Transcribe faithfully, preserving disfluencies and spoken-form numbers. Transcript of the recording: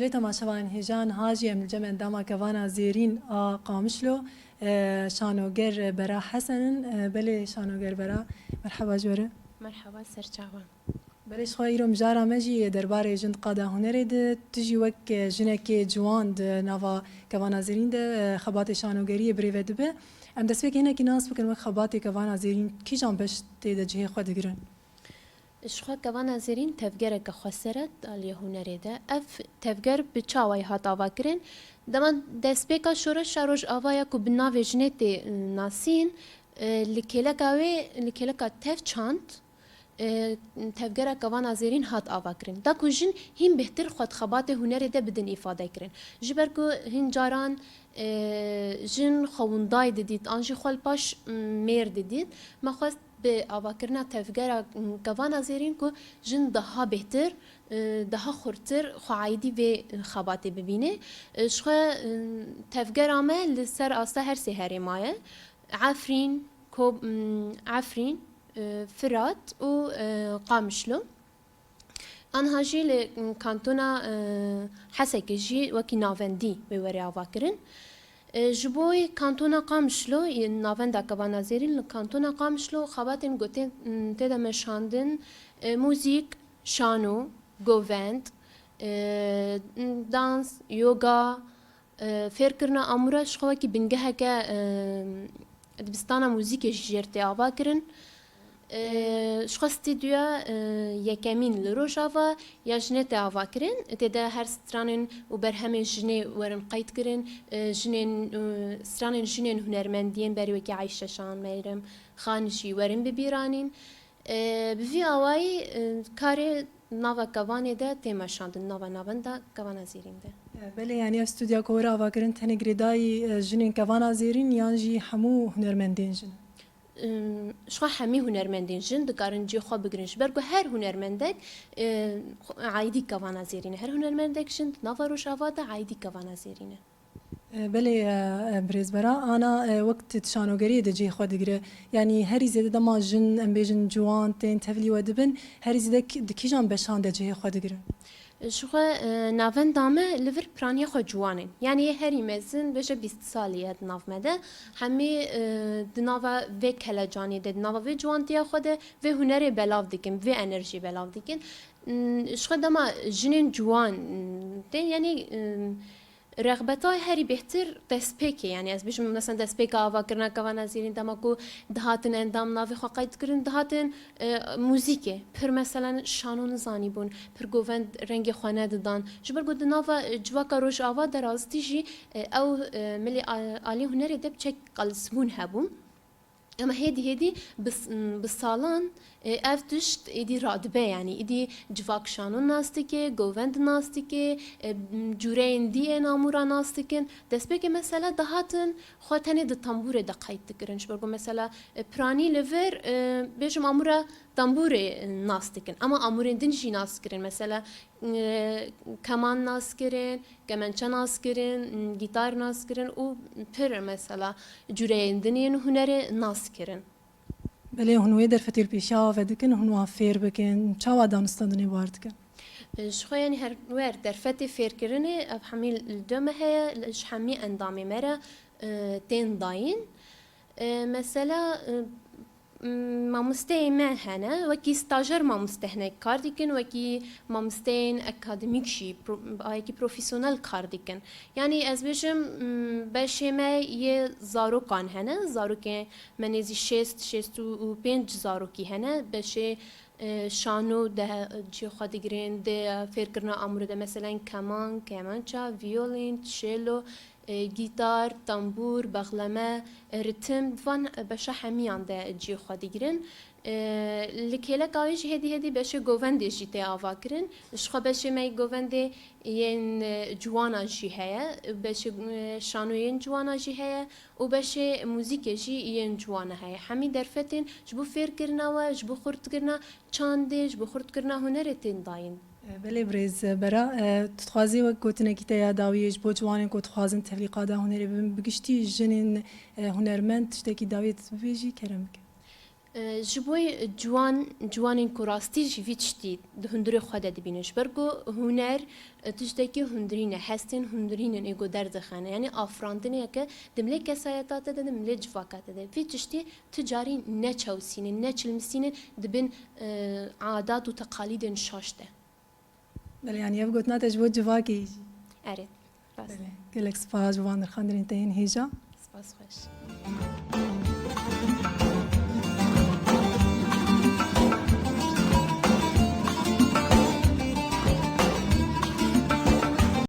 Belê temaşevanên hêja, niha jî em li cem endama Kevana Zêrîn a Qamişlo, e, şanoger Bera Hesen in. E, belê şanoger Bera, merheba ji we re. Merheba, ser çavan. Belê, ji xwe îro mijara me jî derbarê jin di qada hunerê de, tu jî wek, e, jinekê ciwan di nava Kevana Zêrîn de, e, xebatê şanogeriyê birêve dibe. Em destpêkê hinekî nas bikin wek xebatê Kevana Zêrîn kîjan beş tê de cihê xwe digirin? Ji xwe Kevana Zêrîn tevgereke xweser e di aliyê hunerê de. Ev tevger bi çawayî hat avakirin? Dema destpêka şoreşa Rojava ya ku bi navê jinê tê, e, nasîn, e, li kêleka wê, li kêleka tev çand, e, tevgera Kevana Zêrîn hat avakirin. Da ku jin hîn bêhtir xwe di xebatê hunerê de bidin îfadekirin. Ji ber ku hin caran, e, jin xewindayê didît, an jî xwe li paş, m, mêr didît. Me xwest bi avakirina tevgera, m, Kevana Zêrîn ku jin daha bêhtir, e, daha xurtir xwe aîdî vê xebatê bibîne. E, ji xwe, e, tevgera me li ser asta her sê herêma ye. Efrîn, Ko-, m, Efrîn, e, Firat û, e, Qamişlo. Anha jî li, m, kantona, e, Hesekê jî wekî navendî wê were avakirin. E, ji bo kantona Qamişlo, e, navenda Kevana Zêrîn li kantona Qamişlo xebatên ku tê, m, tê de meşandin, e, muzîk, şano, govend, e, dans, yoga, e, fêrkirina amûra ji xwe wekî bingeheke, e, dibistana muzîkê jî jêr tê avakirin. E, ji xwe stûdyoya, e, yekemîn li Rojava ya jinê tê avakirin. Tê de her stranên û berhemên jinê werin qeydkirin. E, jinên, e, stranên jinên hunermendiyên berî wekî Ayşe Şan, Meyrem Xan jî werin bibîranîn. E, bi vî awayî, e, karê nava Kevanê de tê meşandin, nava navenda Kevana Zêrîn de. E, belê, yanî ev stûdya ku were avakirin tenê girêdayî, e, jinên Kevana Zêrîn yan jî hemû hunermendên jin? Im, ji xwe hemî hunermendên jin dikarin cihê xwe bigirin. Ji ber ku her hunermendek, e, aîdî Kevana Zêrîn e. Her hunermendek jin di nava Rojava de aîdî Kevana Zêrîn e. E, belê, e, e, birêz Bera, ana, e, wek tu di şanogeriyê de cihê xwe digire. Yanî herî zêde dema jin, em bêjin ciwan, tên tevlî we dibin, herî zêde ki-, di kîjan beşan de cihê xwe digirin? Ji xwe, e, navenda me li vir piraniya xwe ciwan in. Yanî yê herî mezin bêje bîst salî ye di nav me de. Hemî, e, di nava vê kelecanê de, di nava vê ciwantiya xwe de vê hunerê belav dikin, vê enerjiyê belav dikin. N-, ji xwe dema jinên ciwan, n-, tên, yanî, n-, rexbeta herî bêhtir destpêkê, yanî ez bêjim, mesela destpêka avakirina Kevana Zêrîn dema ku dihatin endam navê xwe qeyd dikirin, dihatin, e, muzîkê. Pir, mesela, şano nizanîbûn, pir govend rengê xwe nedidan. Ji ber ku di nava, e, civaka Rojava de rastî jî, e, ew, e, milê a-, alî hunerê de biçek qalisbûn hebû. Ema hêdî hêdî bi s-, bi salan, e, ev tişt êdî radibe, yanî êdî civak şano nas dike, govend nas dike, e, cûreyên dî yên amûra nas dikin. Destpêkê mesela dihatin xwe tenê di tembûrê de qeyd dikirin. Ji ber ku mesela, e, piranî li vir, e, bêjim amûra tembûrê nas dikin. Ema amûrên din jî nas dikirin. Mesela, e, keman nas kirin, kemençe nas kirin, gîtar nas kirin û pir mesela cûreyên din yên hunerê nas kirin. Belê, hûn wê derfetê li pêşiya we vedikin, hûn wan fêr bikin, çawa danûstandinê bar dikin? Ji xwe, yanî her wer derfetê fêrkirinê, ev hemî li dû me heye, li, ji hemî endamê me re, e, tên dayîn. E, mesela, e, m-, mamosteyê me hene, wekî stajer mamoste hinek kar dikin, wekî mamosteyên akademîk jî pro-, ayekî profesyonel kar dikin. Yanî ez bêjim, m, beşê me yê zarokan hene, zarokê me nêzî şêst, şêst û pênc zarokî hene, beşê, e, şano de cihê xwe digirin, di fêrkirina amûrê de, meselen, keman, kemança, viyolîn, çelo, e, gîtar, tembûr, bexleme, e, ritim, di van beşa hemiyan de cihê xwe digirin. E, li kêleka wê jî hêdî hêdî beşê govendê jî tê avakirin. Ji xwe beşê me yê govendê yên, e, ciwana jî heye, beşê, e, şanoyên ciwana jî heye û beşê muzîkê jî yên ciwana heye. Hemî derfetên ji bo fêrkirina we, ji bo xurtkirina çandê, ji bo xurtkirina hunerê tên dayîn. E, belê birêz Bera, e, tu dixwazî wek gotinekî te ya dawiyê ji bo ciwanên ku dixwazin tevlî qada hunerê bibin, bi giştî jinên, e, hunermend tiştekî dawiyê tu bibêjî, kerem bike. E, ji bo ciwan, ciwanên ku rastî jî vî tiştî di hundirê xwe de dibînin, ji ber ku huner, e, tiştekî hundirîn e, hestên hundirîn in ê ku derdixin. Yanî afirandineke di milê kesayeta te de, di milê civaka te de. Vî tiştî ti carî neçewsînin, neçilmisînin di bin, e, adat û teqalîdên şaş de. Belê, yanî ev gotina te ji bo civakê yî jî. Erê, rast. Belê. Gelek spas ji bo van nirxandinên te yên hêja. Spas xweş.